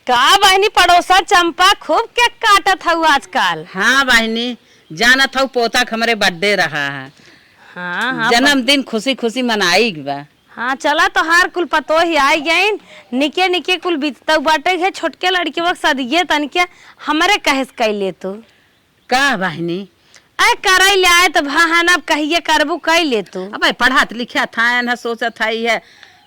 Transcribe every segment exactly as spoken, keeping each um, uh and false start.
का बहिनी, पड़ोसा चंपा खूब केक काटत हऊ आजकल? हाँ बहिनी, जानत हऊ पोता के हमरे बर्थडे रहा है। हाँ, हाँ, जन्मदिन खुशी खुशी मनाई के बा। हाँ, चला तोहार कुल पतोही आई गईन, निके निके कुल बीततऊ बाटे है। छोटके लड़के वक्त सदिये तनिके हमरे कहे से कैले तू। का बहिनी? अरे करई ले आए त बहन, अब कहिए करबू कई ले तू। अबे पढ़त लिखत हन, सोचत है ये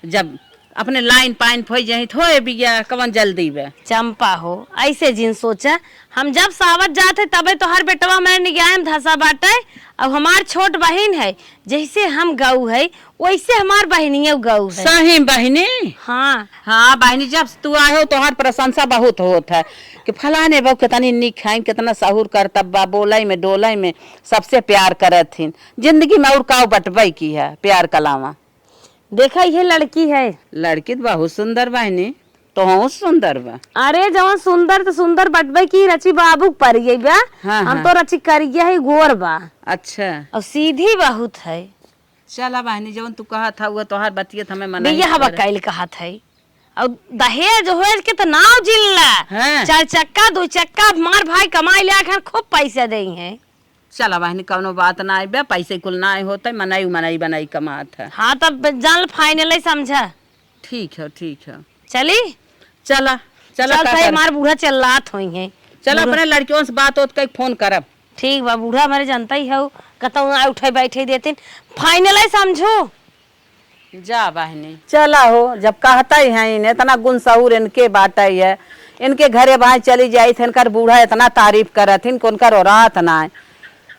जब अपने लाइन पाइन पे होई जाई त होए बिया, कवन जल्दी बा। चंपा हो, ऐसे जिन सोचा, हम जब सावत जात है तबे तोहर बेटवा हमरे निगाह में धसा बाटे। अब हमार छोट बहिन है, जैसे हम गऊ है वैसे हमार बहिनियो गऊ है। सही बहिनी? हाँ। हाँ बहिनी, जब तू आए हो तोहार प्रशंसा बहुत होत है कि फलाने बहू कितनी निक है, कितना सहूर करतब बा, बोलई में डोलई में सबसे प्यार करत हिन। जिंदगी में और काऊ बटबई की है प्यार के अलावा? देखा, ये लड़की है। लड़की त बहुत सुंदर बहिनी, तोहू सुंदर बा। अरे जवन सुंदर त सुंदर बटबई की, रची बाबू के परी बा। हाँ, हम हाँ। तो रची करिया है, गोर बा। अच्छा। और सीधी बहुत है। चला बहिनी, जवन तू कहत हऊ, तोहार बतियत हमें मनई बियाह करे। बकाइल कहत है। और दहेज वहेज के तो नाव जिनला। हाँ। चार चक्का, दो चक्का, मार भाई कमाई ले आखन खूब पैसा देई है। चला बहिनी, कौनो बात ना आइबे, पैसे कुल ना होते, मनई मनई बनई कमात है। हाँ, तब जान फाइनल है, समझा। ठीक है, ठीक है। चली? चला, चला, चल, का भाई, कर? हमार बूढ़ा चिल्लात होई है। चला, बूढ़ा अपने लड़कियों से बात होत कई फोन करब। ठीक बा, बूढ़ा हमारे जनता ही हऊ, कतहूँ आ उठे बैठे देतिन। फाइनल है समझू। जा बहिनी। चला हो, जब कहता ही है, इतना गुण सहूर इनके बाटे है, इनके घरे बाहें चली जाई थे, इनकर बूढ़ा इतना तारीफ करत हिन, इनको उनकर औरात ना है।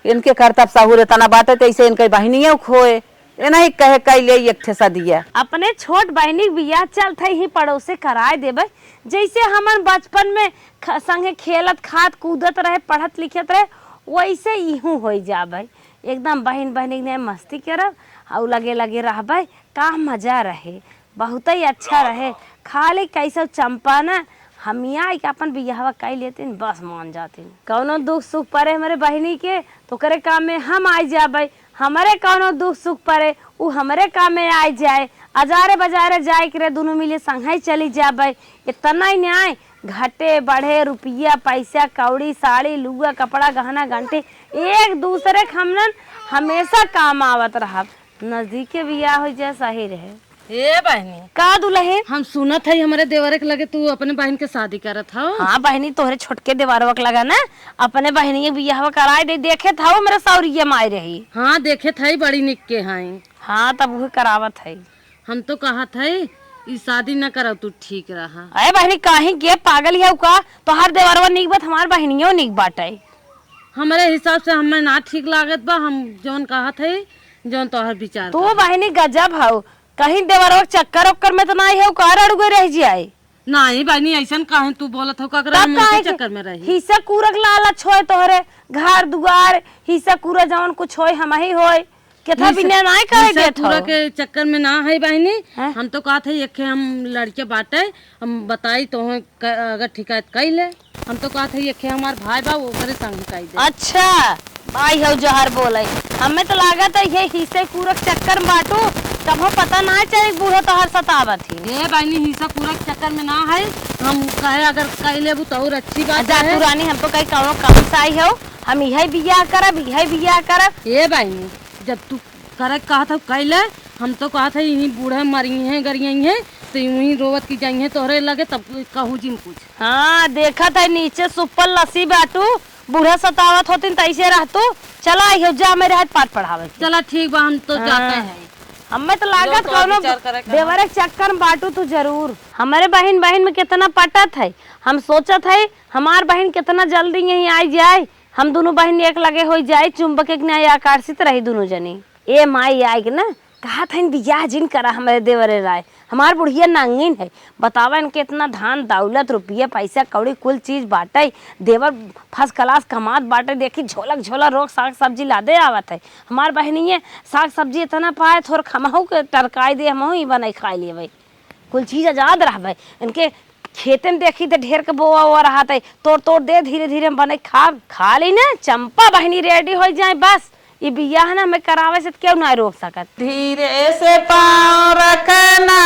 इनके करतब सहूर इतना बाटे, तो ऐसे इनके बहिनियों खोए, इन्हीं कहे कई ले एक ठे सदिया। अपने छोट बहिनी के बियाह चलत ही पड़ोसे कराए देबे, जैसे हमन बचपन में ख-, संगे खेलत, खात, कूदत रहे, पढ़त, लिखत रहे, वैसे इहू होई जाबे। एकदम बहिन, बहिन के नियन मस्ती करब, अउ लगे, लगे रहबे, का मजा रहे, बहुते ही अच्छा रहे। खाली कैसे चंपा ना, हमिया के अपन बियाहवा कई लेतिन, बस मान जातिन। कौनो दुख सुख परे हमरे बहिनी के, तो ओकरे काम में हम आई जाबे, हमरे कौनो दुख सुख परे, उ हमरे काम में आई जाए। अजारे बजारे जाए के रहे, दुनू मिले संघई चली जाबे। इतना ही न्याय, घटे बढ़े, रुपया, पैसा, कौड़ी, साड़ी, लुआ, कपड़ा, गहना, घंटी, एक दूसरे के हमनन हमेशा काम आवत रहब। नजदीके बियाह हो जाए, सही रहे। ए बहिनी। का दुलहिन? हम सुनत हई हमरे देवरे के लगे तू अपने बहिन के शादी करत हौ। हाँ बहिनी, तोहरे छोटके देवरवा के लगा ना, अपने बहिनी के बियाहवा कराए दे, देखे था मेरे सौरिये माई रही। हाँ, देखे था, बड़ी निक के हैं। हाँ, तब उहे करावत है। हम तो कहत है, ई शादी न करौ, तू ठीक रहा। अरे बहिनी, काहे के पागल है का? तोहार देवरवा निक बा, हमार बहिनियो निक बाटे। हमरे हिसाब से हमें ना ठीक लागत बा, हम जौन कहत है, जौन तोहार विचार तू बा। बहिनी गजब हौ, कहीं देवरवा के चक्कर ओक्कर में तो ना है, का रड़ गई रह जाए? नहीं बहिनी, ऐसन काहे तू बोलत हो, का तब हम उनके काहे के चक्कर में रही? हिस्सा कूरक लालच होए तोहरे, घर दुआर, हिस्सा कूरा जवन कुछ होए, हमही होए। केथा हिस्सा, बिना नाय कहे हिस्सा देत पूरा हो। के चक्कर में ना है बहिनी। हैं? हम तो कहत है, एक हम लड़के बाटे, हम बताई तो क-, अगर ठिकायत कई ले। हम तो कहत है, एक हमार भाई बा, ओकरे संग कई दे। अच्छा, भाई हौ जहर बोले। हमें तो लागत है, ये हिस्से कूरक चक्कर में बाटू, तब हम पता ना चले बूढ़ो तोहर सतावत ही। ए बहिनी, हिस्सा कूरक चक्कर में ना है, हम कहे अगर कई लेबू तो और अच्छी बात जा है। तू रानी, हम तो कहीं कौनो काम से आई हो, हम यही बियाह करब, यही बियाह करब। ए बहिनी, जब तू करे के कहत हौ, कई ले। हम तो कहत है, यहीं बूढ़े मरी हैं, गरियाई हैं, तो यूं ही रोवत की जाई हैं तोहरे लगे, तब कहू जिन कुछ। हाँ, देखत है, नीचे सुपल लसी बाटू, बूढ़ा सतावत होतिन, तैसे रहतू। चला, आइयो, जा, मेरे हाथ पाठ पढ़ावे के। चला, ठीक बा, हम तो हाँ। जाते हैं। हमें तो लागत लो, तो कौनो विचार करे के देवरे के चक्कर में बाटू तू जरूर। हमारे बहिन, बहिन में कितना पटत है, हम सोचत है, हमार बहिन कितना जल्दी यहीं आई जाए, हम दुनू बहिन एक लगे होई जाए, चुंबक के न्याय आकर्षित रही दुनू जनी। ए माई आइग ना, कहत हइन बियाह जिन करा हमरे देवरे राय, हमार बुढ़िया नांगिन है। बतावा इनके इतना धन दौलत, रुपया, पैसा, कौड़ी, कुल चीज बाटे। देवर first class कमात बाटे, देखी झोलक झोला रोक साग सब्जी लादे आवत है। हमार बहिनिये साग सब्जी इतना पाए, थोर खमहू के टरकाई दे, हमहू ही बनाई खाई लेबै। कुल चीज आजाद रहबै। इनके खेते में देखी त ढेर के बोआ ओआ रहत है, तोड़ तोड़ दे, धीरे धीरे हम बने खाब। खा ली ना, चंपा बहिनी ready हो जाए, बस ई बियाह ना हमें करावे से केहू ना रोक सकत। धीरे से पाँव रखना,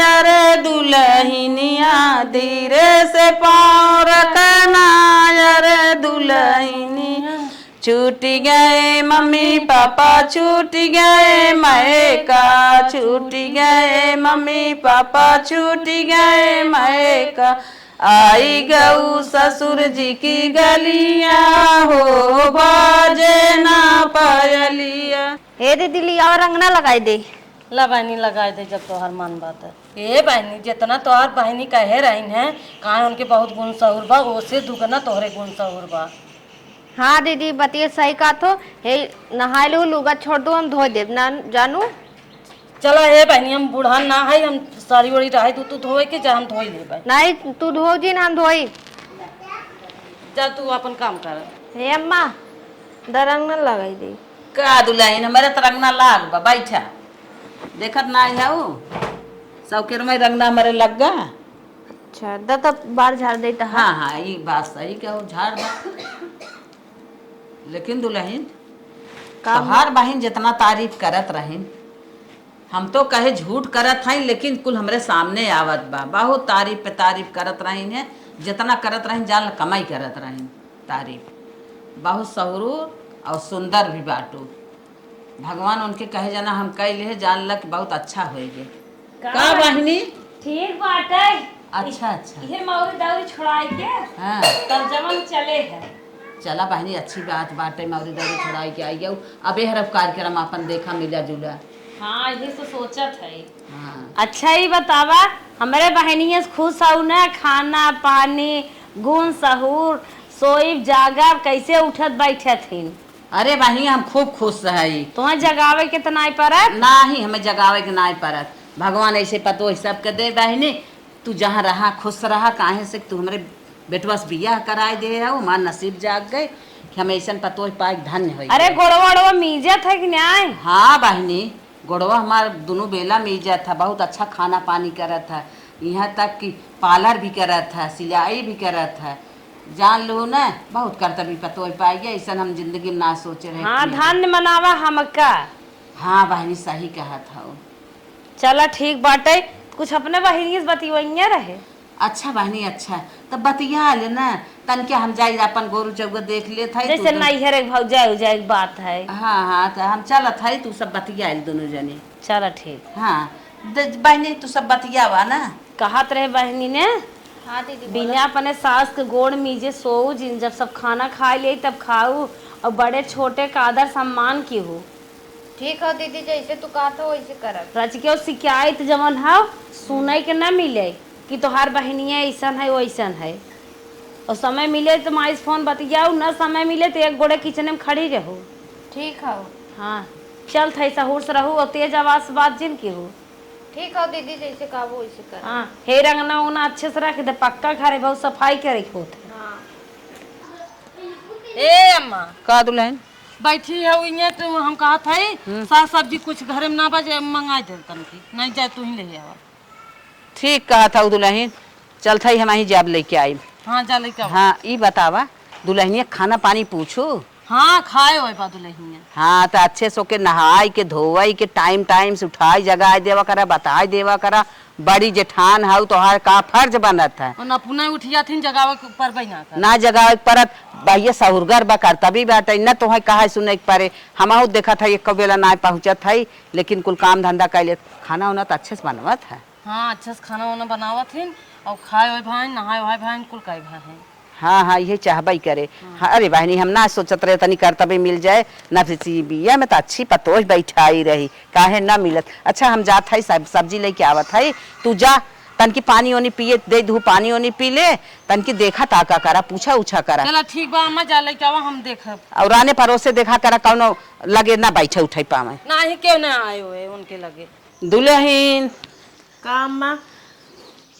अरे दुलहिनिया, धीरे से पाँव रखना, अरे दुलहिनिया। छूट गए मम्मी पापा, छूट गए मयका, छूट गए मम्मी पापा, छूट गए मयका। आई गऊ ससुर जी की गलिया हो, बाजे ना पायलिया। हे दीदी, लिया और अंगना लगाई दे। ला बहिनी, लगाई दे जब तोहर मन बात है। ए बहिनी, जितना तोहर बहिनी कहे रहिन है, काहे उनके बहुत गुण सहूर बा, ओसे दुगना तोहरे गुण सहूर बा। हाँ दीदी, बतिया सही कहत हो। हे नहाए लू, लुगा छोड़ दू, हम धोई देब ना जानू। चला हे बहिनी, हम बूढ़ा ना है, हम साड़ी ओड़ी रहे दू, तू धोए के जा, हम धोई लेबै। नहीं, तू धो जी ना, हम धोई। जा तू अपन काम कर। हे अम्मा, दरंग न लगाई दे। का दुलहिन, हमरे त रंगना लाग बा, बैठा। देखत ना है उ, सौकेर में रंगना हमरे लग गा। अच्छा, द त बार झाड़ दे त। हाँ, हाँ, ई बात सही कहो, झाड़ दा। लेकिन दुलहिन, का? तोहार बहिन जितना तारीफ करत रहिन, हम तो कहे झूठ करत हई, लेकिन कुल हमरे सामने आवत बा। बहुत तारीफ पे तारीफ करत रहिन है, जितना करत रहिन, जान ल कमाई करत रहिन तारीफ। बहुत सहूर और सुंदर भी बाटू। भगवान उनके कहे जना हम कह ले, जान ल कि बहुत अच्छा होएगे। का का बा-, बहिनी? ठीक बाटे। अच्छा, अच्छा। इहे मौरी दौरी छोड़ाई के हाँ। तब जवन चले है। चला बहिनी, अच्छी बात बाटे, मौरी दौरी छोड़ाई के आई गऊ। अब एहर अब कार्यक्रम अपन देखा, मिला जुला। हाँ, इहे से सोचत है। हाँ। अच्छा, ई बतावा, हमरे बहिनिया से खुश हऊ ना? खाना पानी, गुण सहूर, सोइब जागब, कैसे उठत बैठत हिन? अरे बहिनी, हम खूब खुश हई। तुम्हें जगावे के त नाई परत? नाही, हमें जगावे के नाई परत। भगवान ऐसे पतोह सबके दे बहिनी। तू जहाँ रहा, खुश रहा, काहे से तू हमरे बेटवा से बियाह कराए दे है, हमार नसीब जाग गए कि हम ऐसन पतोह पाए के धन्य होई अरे, गए। गोड़वा ओड़वा मीजत है कि नाई? हाँ बहिनी, गोड़वा हमार दुनू बेला मीजत है, बहुत अच्छा खाना पानी करत है, यहाँ तक कि पार्लर भी करत है, सिलाई भी करत है। जान लो ना, बहुत करतबी पतोह पाई गए, ऐसन हम जिंदगी में ना सोचे रहे हाँ, कि धन्य मनावा हमका। हाँ बहिनी, सही कहत हऊ। चला ठीक बाटे, कुछ अपने बहिनी से बतिवइया रहे। अच्छा बहिनी, अच्छा, तब बतिया ले ना, तनके हम जाई अपन गोरू चौगा देख लेत हई, जैसे तू दो नैहर एक भौजाई उजाई के बात है। हाँ, हाँ, त हम चलत हई, तू सब बतिया ले दोनों जने। चला ठीक। हाँ, द-, बहिनी, तू सब बतियावा ना। कहत रहे बहिनी ने, हाँ दीदी, बोलो। बिना अपने सास के गोड़ मीजे सोऊ जिन, जब सब खाना खाए ले तब खाऊ, और बड़े छोटे का आदर सम्मान की हो। ठीक हो दीदी, जैसे तू कहत हो वैसे करब। रच के वो शिकायत जवन हव, सुने के ना मिले कि तोहार बहिनिया ऐसन है, वैसन है। और समय मिले तो माई से फोन बतियाऊ, ना समय मिले तो एक गोड़े किचन में खड़ी रहू। ठीक हो। हाँ, चलत है, सहूर से रहू और तेज आवाज से बात जिन की हो। ठीक हो दीदी, जैसे कहबो वैसे करब। हाँ, हे रंगना उंगना अच्छे से रख दे, पक्का घर है, बहुत सफाई करे के होत है। हाँ। ए अम्मा। का दुलहिन? बैठी है उइये, तो हम कहत हई, हम्म। साग सब्जी कुछ घरे में ना बा, जे मंगाई दे तनकी, नहीं जाए तू ही ले आवा। ठीक कहत हऊ दुलहिन, चलत हई हम ही जाब लेके आई। हाँ, जा लेके आवा। हाँ, ई बतावा, दुलहिनिया खाना पानी पूछू? हाँ, खाए होए बा दुलहिनिया। हाँ, त अच्छे से ओके नहाई के, धोवई के, टाइम टाइम से उठाई जगाई देवा करा, बताई देवा करा, बड़ी जेठान हऊ, तोहार का फर्ज बनत है? उन अपना उठिया थिन जगावे के परबे ना कर। ना जगावे के परत, भैया सहुरगर बा, करतबी बाटे, न तोहे कहा सुने के परे। हमहू देखत है, एको बेला ना पहुँचत है, लेकिन कुल काम धंधा कैले, खाना उना त अच्छे से बनवत है। हाँ, अच्छे से खाना वाना बनावत हिन, और खाए वाए भाई, नहाए वाए भाई, कुल कई भाई हैं। हाँ, हाँ, इहे चाहबई करे। हाँ। हाँ, अरे बहिनी, हम ना सोचत रहे तनी करतबे मिल जाए, ना फिर सी बिया में त अच्छी पतोह बैठाई रही, काहे ना मिलत। अच्छा, हम जात हई, सब सब्जी लेके आवत हई, तू जा, तनकी पानी ओनी पिए दे दू, पानी ओनी पी ले, तनकी देखा ताका करा, पूछा उछा करा। चला ठीक बा अम्मा, जा लेके आवा, हम देखब। और आने पड़ोसे देखा करा, कौनो लगे ना बैठे उठे पावे। नाही, केहू ना आए हुए उनके लगे। दुलहिन। का अम्मा?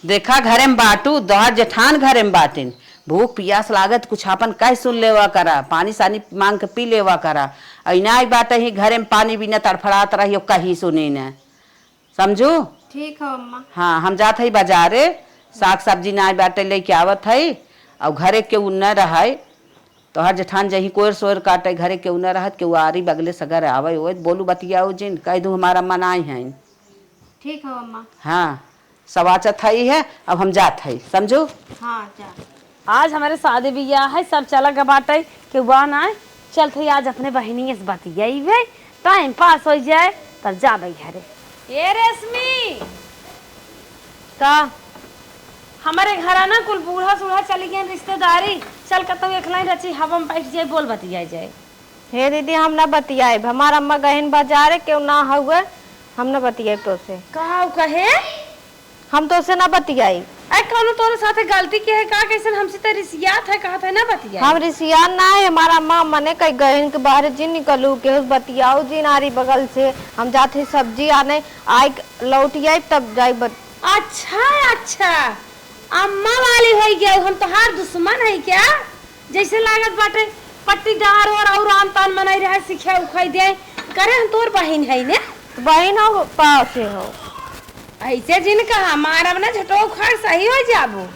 देखा, घरे में बाटू, तोहार जेठान घरे में बाटिन। भूख पियास लागत, कुछ आपन कह सुन लेवा करा, पानी सानी मांग के पी लेवा करा। अइना ही बाटे ही घरे में पानी बिना तड़फड़ात रही, कही सुनी न। समझू? ठीक है अम्मा। हाँ, हम जात हई बाजारे, साग सब्जी नाई बाटे लेके आवत हई, और घरे केहू न रहै, त तोहार जेठान जही कोयर सोयर काटे, घरे केहू न रहत, केहू आरी बगले सगर आवे ओए, बोलू बतियाऊ जिन, कह दू हमार अम्मा नाई हैं। ठीक हो अम्मा। हाँ, सवाचत हई है, अब हम जात हई, समझू? हाँ, जा। आज हमरे शादी बियाह है, सब चला ग बाटे, केहू बा नाई, चलत हई आज अपने बहिनी से बतियाइबे, time pass होइ जाए, तब जाबे घरे। ए रेशमी! का? हमरे घरा ना कुल बूढ़ा सूढ़ा चली गए रिश्तेदारी, चल कतहु एकला ही रची हवा में बैठ जाए, बोल बतियाई जाए। हे दीदी, हम ना बतियाइब, हमार अम्मा गहिन बाजारे, केहू ना हउए, हम ना बतियाइब तोसे। का उ कहे? हम तोसे ना बतियाइब। अरे कौनो तोरे साथे गलती के है का? कैसन हमसे तो रिसियात है, कहत है ना बतियाई। हम रिसियात ना है, हमार अम्मा मने कही गहिन के बाहरे जिन निकलू, केहू से बतियाऊ जिन आरी बगल से, हम जात है सब्जी आने, आई लौट आई तब जाई बत- अच्छा, अच्छा, अम्मा वाली होइ गया, हम तोहार दुश्मन है क्या? जैसे लागत बाटे पट्टीदार और, और आन तान मनई रहे, सिखे उखाई दे। करे हम तोर बहिन है ने? बहिन हो, पास से हो। ऐसे जिन कहा, मारब ना झटो उखाड़ सही हो जाबो।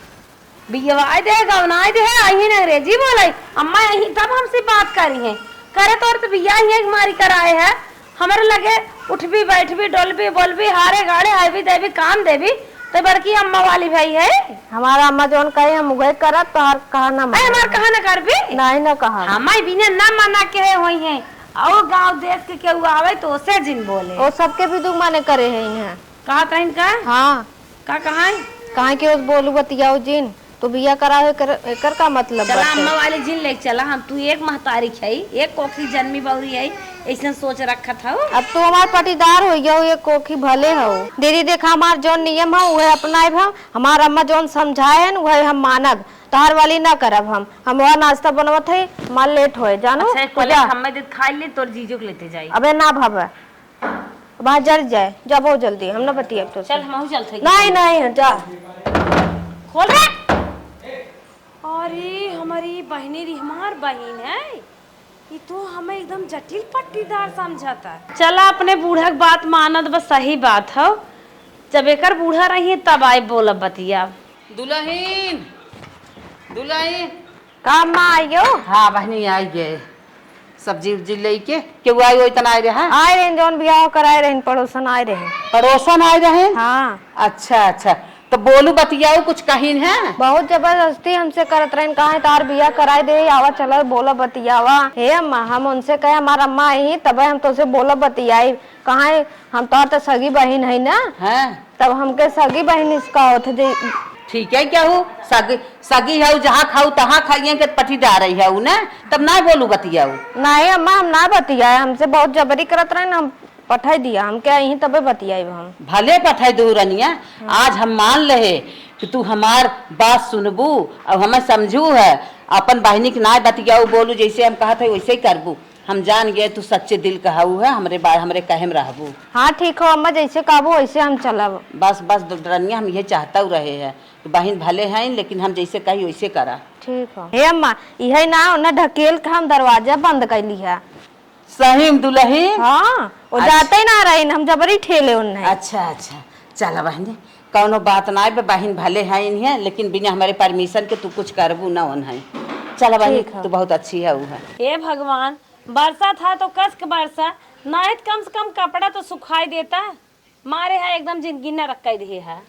बियवाई दे, गवनाई दे, अही अंग्रेजी बोले। अम्मा यही तब हमसे बात करी है। करे तोर तो बिया ही एक मारी कराए है। हमरे लगे उठबी, बैठबी, डोलबी, बोलबी, हारे गाड़े, हाईबी, देबी, काम देबी, तो बड़की अम्मा वाली भई है। हमार अम्मा जौन कहे हम उहे करब, तोहार कहा ना अरे, हमार मानब। कहा ना करबी? नहीं ना कहा। हम बिना ना मना के होई है। और गाँव देश के केहू आवे तो ओसे जिन बोले। ओ सबके भी दुख माने करे है यहाँ। कहा तहिन का? हाँ। का कहा है? कहा कि ओस बोलू बतियाऊ जिन। तो बिया कराओ, एकर, एकर का मतलब चला बाटे? अम्मा वाली जिन लेके चला, हम तू एक महतारी खई, एक कोखी जन्मी बौरी आई, ऐसन सोच रखत हऊ। अब तू हमार पटीदार होइ गयो, एक कोखी भले हऊ। दीदी देखा, हमार जौन नियम है उहे अपनाइब हम, हमार अम्मा जौन समझाए हैं उहे हम मानब, तोहार वाली ना करब हम। हम वह नाश्ता बनवत है, हमार लेट होए, जानू? अच्छा, एक तू प्लेट जा। हमें दे, खा ले, तोर जीजू के लेते जाई। अबे ना भावे, बाहर जर जाए, जाबो जल्दी, हम ना बतियाब तो। चल, हमहू चलत हई। नहीं, नहीं, जा। खोल रे। अरे, हमारी बहिनी री, हमार बहिन है। ई तो हमें एकदम जटिल पट्टीदार समझता। चला, अपने बूढ़ा के बात मानत बस सही बात हो। जब एकर बूढ़ा रही तब आए बोलब बतिया। दुलहिन, दुलहिन। का अम्मा आइयो? हाँ बहिनी, आइ गए। सब्जी उब्जी लेके। केहू आइ ओइ त नाइ रहा? आए रहिन, जौन बियाह कराए रहिन, पड़ोसन आए रहिन। पड़ोसन आए रहिन? हाँ। अच्छा, अच्छा। तो बोलू बतियाऊ कुछ कहिन है? बहुत जबरदस्ती हमसे करत रहिन, कहा है, "तार बियाह कराए दे, आवा चला, बोला बतियावा।" हे अम्मा, हम उनसे कहे, "हमार अम्मा आई, तबे हम तोसे बोला बतियाई।" कहा है, हम तोहार त सगी बहिन है ना? हाँ। तब हमके सगी बहिन इसका होत है जे ठीक है, क्या हो? सगी, सगी है, जहाँ खाऊ तहाँ खाइए के पटीदार है उ ना, तब ना बोलू बतियाऊ। नहीं अम्मा, हम ना बतियाए, हमसे बहुत जबरी करत रहे ना, हम पठाई दिया, हमके यहीं तबे बतियाई हम। भले पठाई दू रनिया, हाँ। आज हम मान लेहे कि तू हमार बात सुनबू और हमें समझू है, अपन बहिनी के ना बतियाऊ बोलू, जैसे हम कहत है वैसे ही करबू। हम जान गए तू सच्चे दिल का हऊ है, हमरे बा-, हमरे कहे में रहबू। हाँ, ठीक हो अम्मा, जैसे कहबू वैसे हम चलब। बस, बस, दु-, दुलरनिया, हम इहे चाहतउ रहे हैं। तू बहिन भले हैं, लेकिन हम जैसे कही वैसे करा। ठीक हो। हे अम्मा, इहे ना, उन्हें ढकेल के हम दरवाजा बंद कैली है। सही में दुलही? हाँ, वो अच्छा। जाते ही ना रही, हम जबरी ठेले उन्हें। अच्छा, अच्छा, चला बहिनी, कौनो बात ना, बे बहिन भले हैं इन्हें, लेकिन बिना हमारे permission के तू कुछ करबू ना उन्हें। चला बहिनी, ठीक है। तू बहुत अच्छी है, वो है। हे भगवान, बरसा था तो कस के बरसा, नाहीं त कम से कम कपड़ा तो सुखाई देता। मारे है एकदम जिंदगी नरक कर दिए है।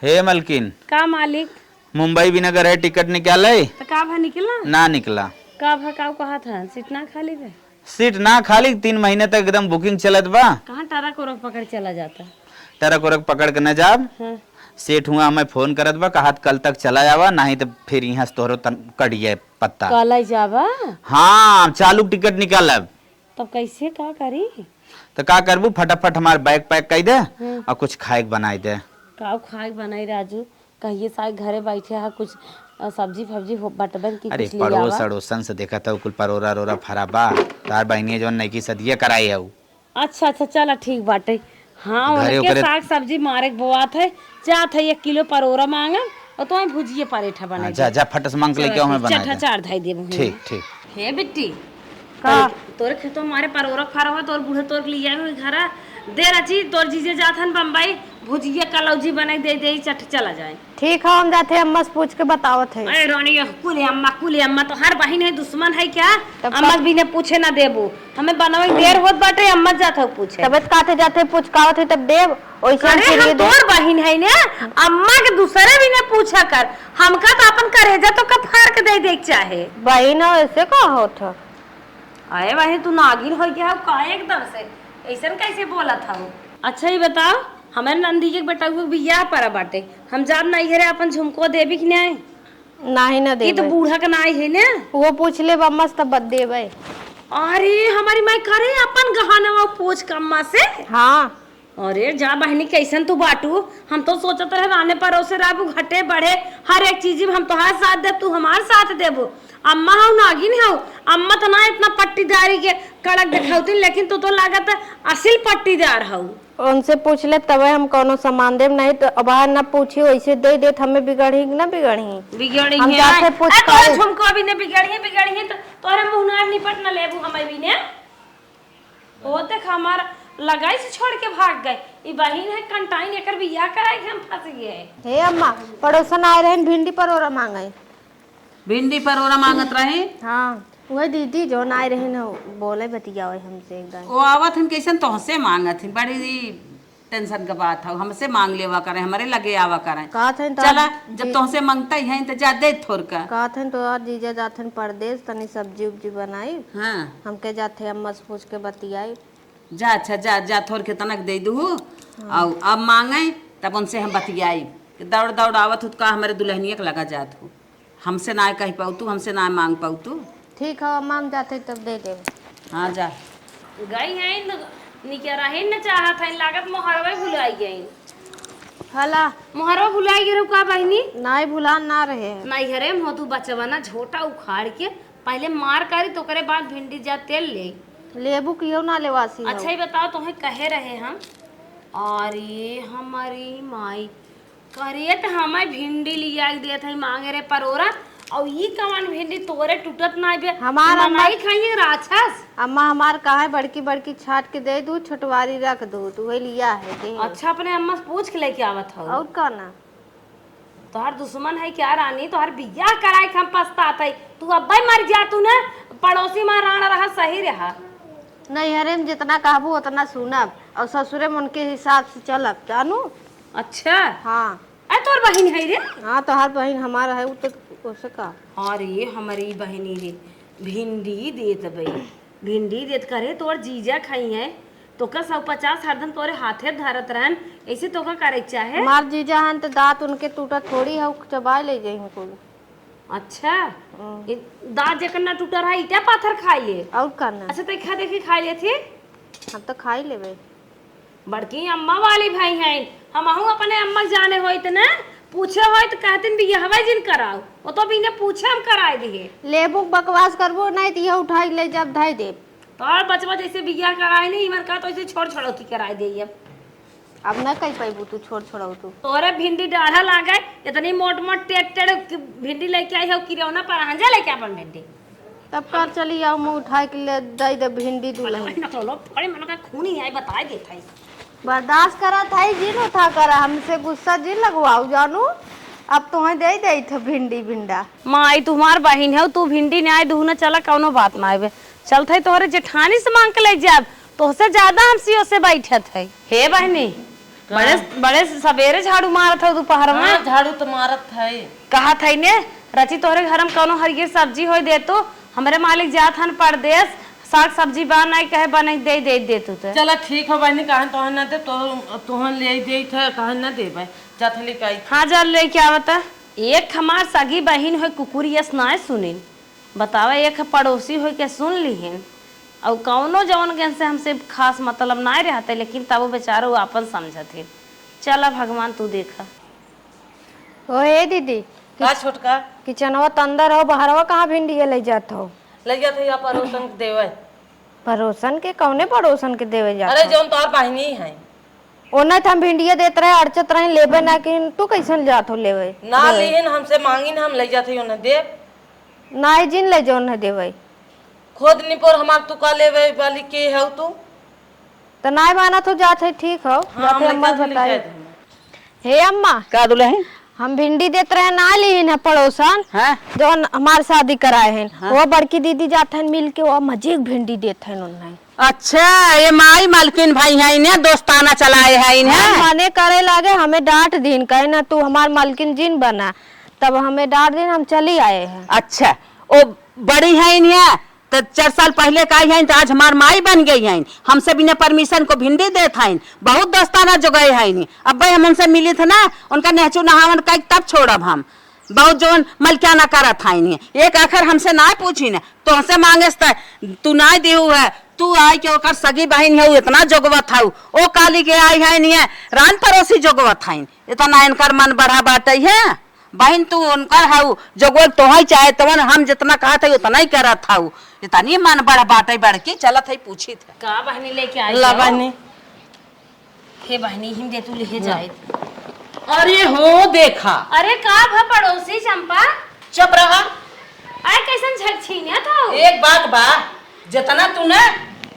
हे मलकिन। का मालिक? मुंबई बिना गए टिकट निकाले? तो का भा निकला? ना निकला। का भा का कहा था? सीट ना खाली बे? सीट ना खाली, तीन महीने तक एकदम booking चलत बा। कहाँ ट्रक उरक पकड़ चला जाता? ट्रक उरक पकड़ के न जाब। हाँ। सेठ हुआ हमें फोन करत बा, कहत कल तक चला आवा, नाहीं तो फिर यहाँ से तोहरो तन-, कट जाए पत्ता। कल जाबा? हाँ, चालू टिकट निकालब। तब कैसे का करी? तो का करबू, फटाफट हमार bag pack कर दे हम्म। और कुछ खाए के बनाई दे। का खाए के बनाई राजू? कहिए साग घरे बैठे है, कुछ, अ, सब्जी फब्जी हो, बटबन की अरे, कुछ ले पड़ोस आवा। अड़ोसन से देखत हऊ, कुल परोरा रोरा फरा बा। तार बहिनिया जौन नईकी सदिया कराई हऊ। अच्छा, अच्छा, चला ठीक बाटे। हाँ, घरे उनके ओकरे साग सब्जी मारे के बोआत है, जात है एक किलो परोरा मांगब और तुम्हें भुजिए परेठा बना हाँ, जा, दे। जा, फट से मांग के लेके चला आओ, मैं ठीक, बना चटहा दे। चार धाई देबो। ठीक, ठीक। हे बिट्टी, का? तोरे, तोरे खेतों मारे परोरा फरा हुआ, तोर बूढ़े तोर के लिए आए हुए घरा। दे रची, तोर जीजे जात हन बम्बई, भुजिया कलौजी बनाई दे दे, चट चला जाए। ठीक है, हम जाते हैं, अम्मा से पूछ के बतावत है। अरे रानी, यह कुल अम्मा, कुल अम्मा तो हर बहिन है, दुश्मन है क्या? तब अम्मा का बिना पूछे ना देबू, हमें बनावे के देर होत बाटे, अम्मा जात हो पूछे। तब काते जाते पूछ कावत है, तब देब। ओइसे हम अरे, हम तोर बहिन है ने, अम्मा के दूसरे भी ने पूछा कर, हमका तो अपन करेजा तो का फाड़ के दे दे के चाहे। बहिन हो, ऐसे का होत हो? अरे बहिन, तू नागिन हो गया हो का एकदम से? ऐसन कैसे बोलत हो? अच्छा, ये बताओ, हमारे नंदी के बेटा के बियाह पड़ा बाटे, हम जाब नैहरे अपन झुमको देबी कि नहीं? नाही ना ई तो देबे। बूढ़ा के नाई है ना। वो पूछ ले अम्मा से, तब देबे। अरे हमारी माई करे अपन गहनवा पूछ के अम्मा से। हाँ। अरे जा बहिनी, कैसन तू बाटू? हम तो सोचत रहे राने परोसे रहबू, घटे बढ़े, हर एक चीज में हम तोहार साथ देब, तू हमार साथ देबू। अम्मा हऊ नागिन हऊ, अम्मा तो ना इतना पट्टीदारी के कड़क देखावती, लेकिन तू तो लागत असिल पट्टीदार हऊ। उनसे पूछ ले, तबे हम कौनो सामान देब, नहीं तो अब बाहर ना पूछी, वैसे दे देत, हमें बिगड़ही कि ना बिगड़ही? बिगड़ही हम है। जाके पूछ ए, तोरा पाई। झुमको अभी ने बिगड़ही, बिगड़ही तो तोरे मुँह ना निपट ना लेबू हमें भी ने। ओ देख, हमार लगाई से छोड़ के भाग गए। ई बहिन है कंटाइन, एकर बियाह कराए के हम फंस गए। हे अम्मा, पड़ोसन आए रहन भिंडी परोरा मांगे। भिंडी परोरा मांगत रहे? हाँ, वही दीदी जौन आए रहन, बोले बतियावे हमसे एकदम। ओ आवत हन कैसन तोहसे मांगत हन, बड़ी टेंशन के बात हौ, हमसे मांग लेवा करें, हमरे लगे आवा करें। कहत हन तो चला, आज जब जी- तोहसे मांगता ही है तो जा दे थोरका। कहत हन तो आज जीजा जात हन परदेस, तनी सब्जी उब्जी बनाई। हाँ। हमके जात है अम्मा से पूछ के बतियाई। जा, अच्छा, जा, जा, थोरके तनक दे दू। हाँ। अउ अब मांगे, तब उनसे हम बतियाई। कि दौड़ दौड़ आवत हो तो का हमरे दुल्हनिया के लगा जात हो? हमसे ना कह पाऊ तू, हमसे ना मांग पाऊ तू। ठीक है अम्मा, हम जाते तब दे देब। हाँ, जा। गई है न, निकरा ही न चाहत है, लागत मोहरवे भुलाई गई। हला। मोहरवा भुलाई गई रहू का बहिनी? नाई भुलान ना रहे। नैहरे में हो तू बचवा ना, झोटा उखाड़ के पहले मार करी, तो ओकरे बाद भिंडी जा तेल ले। लेबू कियो ना लेवासी हो। अच्छा, ये बताओ, तोहे कहे रहे हम, अरे हमारी माई, करे त हमें भिंडी लिया के देत है मांगे रे परोरा, और ई कवन भिंडी तोरे टूटत ना बे? हमार अम्मा मनाई खाइए राक्षस। अम्मा हमार कहा है बड़की बड़की छाट के दे दू, छोटवारी रख दू, तू वही लिया है दे। अच्छा, अपने अम्मा से पूछ के लेके आवत हो। और का ना? तोहर दुश्मन है क्या रानी? तोहर बियाह कराए के हम पछतात है। तू अब्बे मर जा, तू ना पड़ोसी में राण रहा, सही रहा। नैहरे में जितना कहबू उतना सुनब, और ससुरे में उनके हिसाब से चलब, जानू? अच्छा। हाँ। ए, तोर बहिन है रे? हाँ, तोहार बहिन हमार है, उ तो ओसे का? अरे, हमारी बहिनी रे, भिंडी देत बे, भिंडी देत करे, तोर जीजा खाई है, तोका सौ पचास हरदम तोरे हाथे धरत रहन, ऐसे तोका करे के चाहे। हमार जीजा हन त दांत उनके टूटत थोड़ी है, उ चबाए ले जाई कुल। अच्छा, हम्म। ये दांत जेकर ना टूटा रहा, ईटा पाथर खाए ले। और का ना? अच्छा, तो खा देखी, खाए ले थी। हम तो खाई लेबे। बड़की अम्मा वाली भाई हैं, हमहू अपने अम्मा के जाने होइत न, पूछे होइत कहतिन बियहवे जिन कराओ, वो तो बिना पूछे हम कराए दिए। लेबू बकवास करबो नहीं तो यह उठाई ले जब धाई देब। तोर बचवा जैसे बियाह कराए नहीं, इमन का तो ऐसे छोड़ छोड़ौती कराए दे अब। अब न कह पैबू तू छोड़ छोड़ौतू। तोरे भिंडी डाढ़ा लागे, इतनी मोट मोट टेढ़ टेढ़ भिंडी लेके आई हो, किरौना पर हंजा लेके अपन भिंडी। तब कर चली आओ, मुँह उठाए के ले दे दे भिंडी दुल्हन। अरे ना बोलो, बड़े मन का खून ही है, बताए देत है। बर्दाश्त करा था ही जिन उठा करा, हमसे गुस्सा जिन लगवाओ जानू। अब तुम्हें दे दे थे भिंडी भिंडा। माई, तू हमार बहिन है, तू भिंडी नहीं आए दुहना चला, कौनो बात ना आवे। चलत है तोहरे जेठानी से मांग के ले जाब, तोहसे ज्यादा हम सीओ से बैठत है। हे बहिनी, का? बड़े, बड़े सबेरे झाड़ू मारत हो दोपहर में। हाँ, झाड़ू तो मारत है। कहत है ने, रची तोहरे घर में कौनो हरियर सब्जी होई दे तो, हमरे मालिक जात हन परदेस, साग सब्जी बा नहीं कहे बने दे, दे, दे तू तो। चला ठीक हो बहिनी, कहन तोहन ना दे, तो तोहन ले दे थे, कहन ना देबे, जात लेके आई। हाँ, जा लेके आवता। एक हमार सगी बहिन होई कुकुर यस नाय सुनिन। बतावा, एक पड़ोसी होई के सुन लिहिन। अउ कौनो जवन के से हमसे खास मतलब नाय रहते, लेकिन तबो बेचारो आपन समझत हिन। चला भगवान तू देखा। ओ हे दीदी, का किच-, छोटका? किचनवा त अंदर हो, बहरवा कहाँ भिंडिया ले जात हो? ले जात हो या पड़ोसन के देवे। पड़ोसन के? कौने पड़ोसन के देवे जात अरे हो? जौन तोहर बहिनी है। ओने त हम भिंडिया देत रहे, अड़चत रहे, लेबे ना किन, तू कैसन जात हो लेवे? ना देवे। लिहिन, हमसे मांगिन, हम ले जात हई, ओने देब। नाई जिन ले जौन है देवे। खुद निपोर हमार तू का लेवे वाली के हऊ तू? त नाई मानत हो जात है, ठीक हो, हाँ, जात हम है ले अम्मा जात हई, ले बताई। जात हई। हे अम्मा, का दुलहिन? हम भिंडी देत रहे, ना लिहिन है पड़ोसन, हाँ। जौन हमार शादी कराए हैं, हाँ। वो बड़की दीदी जात हैं मिल के, वो मजे के भिंडी देत हैं उन्हें। अच्छा, ये माई मालकिन भाई हैं इन्हें, दोस्ताना चलाए हैं इन्हें। हम मने करे लागे, हमें डांट दीन, कहे ना तू हमार मालकिन जिन बना, तब हमें डांट दीन, हम चली आए हैं। अच्छा, ओ बड़ी हैं इन्हें, त चार साल पहिले का आई हईन, त आज हमार माई बन गई हईन। हमसे बिना permission को भिंडी देत हईन, बहुत दोस्ताना जोगाए हईन। अब्बे हम उनसे मिलित है ना, उनका नेहचू नहावन कई तब छोड़ब हम। बहुत जौन मलकियाना करत हईन। एक आखर हमसे ना पूछी न, तोहसे मांगे से त तू ना देहू है, तू आई के ओकर सगी बहिन हऊ, इतना जोगवत हऊ। ओ काली के आई हईन, रान पड़ोसी जोगवत हईन, इतना इनकर मन बढ़ा बाटई है। बहिन, तू उनकर हऊ, जगवल तोहई चाहे तवन, हम जितना कहत हई, उतना ही करत हऊ। इतनी मन बढ़ बाटे, बढ़ के चलत हई, पूछित है। का बहिनी लेके आई ला हो? बहिनी। हे बहिनी, हिम दे तू ले जाए। अरे हो, देखा। अरे का भा पड़ोसी चंपा? चुप रहा। अरे कैसन झक छीनत हऊ? एक बात बा, जितना तू न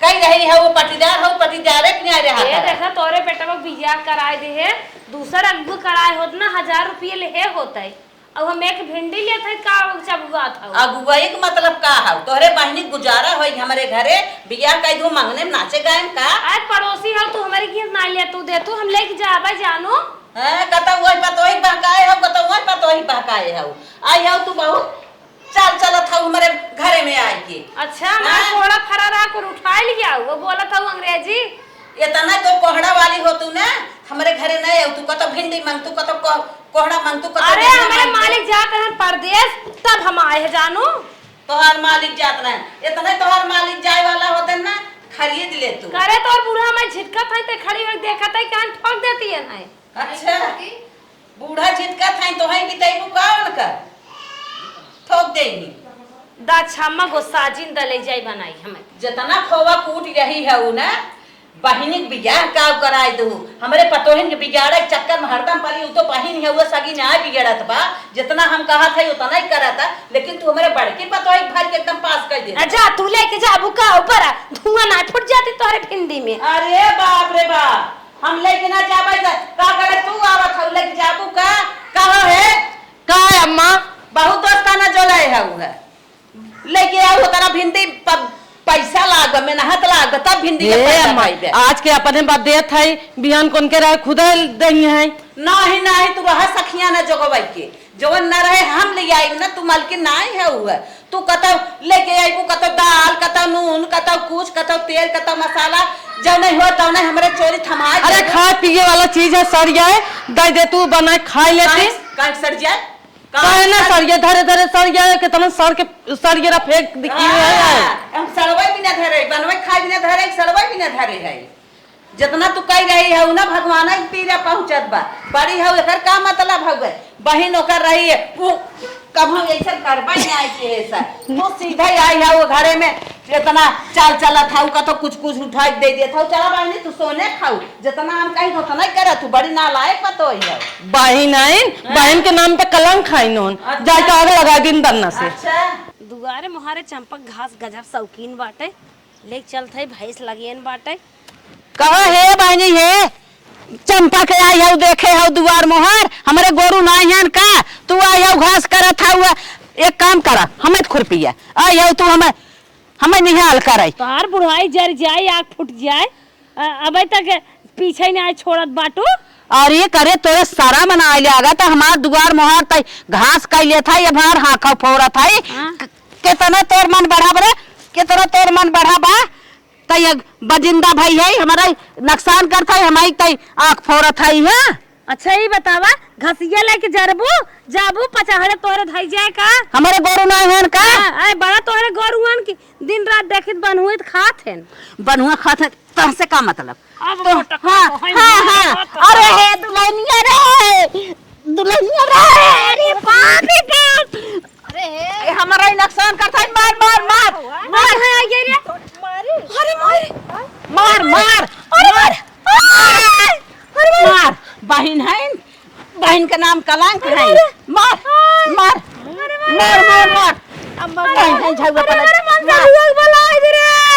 कही रही है, वो पटीदार हो, पटीदारे के नहीं रहा ए, था। देखा, तोरे बेटवा बियाह कराए दे है, दूसर अगुआ कराए होत ना, हजार रुपये लेहे होत है। अब हम एक भिंडी लेत है, का चबुआत हऊ? अगुआ एक मतलब का हऊ? तोहरे बहिनी गुजारा होई हमरे घरे, बियाह कई दू मंगने में नाचे गायन का? आज पड़ोसी हो तू, हमारे की ना ले तू दे तू, हम लेके जाबे जानू। हैं, कतौ वही पतोही बहकाए हो, कतौ वही पतोही बहकाए हो। आई हो तू बहुत चाल चलत हऊ हमरे घरे में आए के। अच्छा, हमार हाँ? कोहड़ा फरा रहा, कुल उठाए लिया, वो बोलत हऊ अंग्रेजी। इतना तो कोहड़ा वाली हो तू ना, हमरे घरे नहीं आऊ, तू कतो भिंडी मांग, तू कतो को-, कोहड़ा मांग, तू कतो अरे, भिंडी हमरे मांग। मालिक जात रहन परदेस, तब हम आए हैं जानू। तोहार मालिक जात रहन, इतने तोहार मालिक जाए वाला होते ना, खरीद ले तू। करे तोर बूढ़ा मैं झिटकत है, ते खड़ी होई देखत है, कान ठोक देती है ना। अच्छा, बूढ़ा झिटकत है, तो है बितैबू का उनकर? ठोक देही। दा छम्मा गो साजिन द ले जाई बनाई हमें। जितना खोवा कूट यही है उ ना, बहिनी के बियाह का कराए दू। हमरे पतोहिन के बिगाड़े के चक्कर में हरदम पड़ी, उ तो बहिन है, वो सगी ना बिगड़त बा। जितना हम कहत है, उतना ही करत है, लेकिन तू हमरे बड़की पतोही के भर के एकदम पास कर दे। आ जा, तू लेके जाबू का ऊपर, धुआं ना फूट जाती तोहरे भिंडी में। अरे बाप रे बाप, हम लेके ना जाबे त का करे, तू आवत हऊ, लेके जाबू का? कहो है? का है अम्मा? बहुत दोस्ताना जोलाए हऊ है। लेके आऊ उतना भिंडी प-, पैसा लाग, मेहनत लाग, तब भिंडी के ए पैसा अम्मा, पाइबे। आज के अपने बा देत है, बिहान कौन के रहे खुदा दई है। नाही, नाही, तू रहा सखिया ना जोगवाई के। जवन ना रहे हम ले आई ना, तू मलकिन नाही है हुआ। तू कतौ लेके आइबू, कतौ दाल, कतौ नून, कतौ कुछ, कतौ तेल, कतौ मसाला, जौने हो तौने हमरे चोरी थमा अरे देबू। खाए पिए वाला चीज है, सड़ जाए, दे दे तू बनाए खाए लेती। काहे, काहे सड़ जाए? काहे ना सड़ जाए, धरे धरे सड़ जाए, कितना सड़ के, सड़ गया फेंक दिखी है। हाँ, हम सड़वे भी ना धरे, बनवे खाए भी ना धरे, सड़वे भी ना धरे है। जितना तू कह रही है ना, भगवान के पीरा पहुँचत बा। बड़ी हऊ, एकर का मतलब हउवे? बहिन ओकर रही है, उ कभू ऐसन करबे नहीं आई के ऐसा। तू सीधे आई हऊ घरे में, इतना चाल चलत हऊ, कतो कुछ कुछ उठाई के दे देत हऊ। चला बहिनी, तू सोने खाऊ, जितना हम कही उतना ही करत हऊ, बड़ी नालायक पतोही हऊ। बहिन आइन, हाँ। बहिन के नाम पे कलंक खाइन होन, अच्छा। जाए के आग लगा दिन दन्ना से। अच्छा। दुआरे मुहारे चंपक घास गजब शौकीन बाटे। लेके चलत हई, भैंस लगियन बाटे। कहो, "हे बहिनी, हे चंपा के आई हऊ, देखे हऊ दुआर मोहार, हमरे गोरू नाई हन का? तू आई हऊ, घास करत हऊ, एक काम करा, हमें खुरपिया, आई हऊ तू हमें, हमें निहाल करे।" तोहार बुढ़ाई जर जाए, आँख फूट जाए, अ-, अबे तक पीछे नहीं आए छोड़त बाटू। अरे करे, तोरे सारा मन आए लागा, त हमार दुआर मोहार तई घास कई लेत हई, हमार हाँखा फोरत हई। हाँ। क-, केतना तोर मन बढ़ा बरे, केतना तोर मन बढ़ा बा। त ये बजिंदा भाई है, हमारा नुकसान करत है, हमारी तई आँख फोड़त है, हाँ? अच्छा, ई बतावा, घसिया लेके जरबू, जाबू, पचहड़े तोरे धई जाए का? हमारे गोरू ना हन का? हाँ, आए बड़ा तोहरे गोरुअन की दिन रात देखित बनहुइत खात हन। बनहुआ खात हन, तहसे का मतलब? अब तो, मोटका हाँ, तो है हाँ, नहीं, हाँ। तो अरे हे दुल्हनिया रे, दुल्हनिया रे, अरे बाप रे बाप। अरे हे। ए, हमारा ही नुकसान करता है, मार, मार, मार, मार। अरे, अरे, अरे। मारी। अरे, मारी। मार, मार, अरे, मार। मार। अरे, मार। मार। बहिन है, बहिन के नाम कलंक है। अरे, मार। मार, मार। अरे, मार। मार, मार, मार। अम्मा, बहिन है, झगड़ा अरे, पलट। अरे, मार।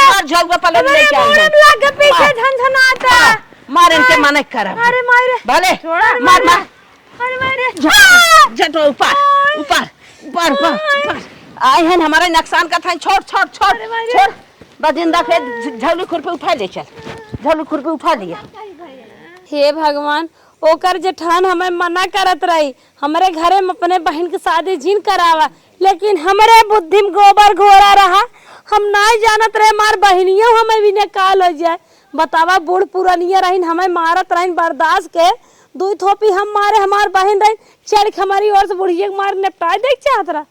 मार, झगड़ा पलट अरे, लेके आई है। मार, लग के पीछे मार। झनझनाता। मार। मार इनके, मना करब। अरे माई रे। भले। छोड़ा। मार, मार। अरे माई रे। झट, झट ऊपर, ऊपर, ऊपर, ऊपर, ऊपर। आए हैं हमारे नकसान का था, छोड़, छोड़, छोड़, अरे माई रे। छोड़। बस जिंदा फेर झ-, झौली खुरपी उठा ले चल। झौली खुरपी उठा लिया। हे भगवान, ओकर जेठान हमें मना करत रही, हमरे घरे में अपने बहिन के शादी जिन करावा, लेकिन हमरे बुद्धि में गोबर घोरा रहा। हम नाई जानत रहे, मार बहिनियो हमें भी निकाल हो जाए। बतावा, बूढ़ पुरनिया रहिन, हमें मारत रहिन बर्दाश्त के। दुई थोपी हम मारे, हमार बहिन रही, चढ़ के हमारी ओर से बुढ़िया के मार निपटाए देख चाहत रहा।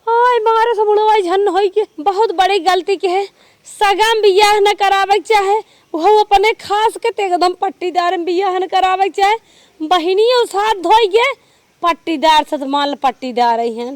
आय मारे से बुढ़वा झन होई के बहुत बड़ी गलती के है। सगा में बियाह न करावे के चाहे, वो अपने खास के ते एकदम पट्टीदार में बियाह न करावे के चाहे। बहिनियों साथ धोई के पट्टीदार से, मान ल पट्टीदार ही हैं।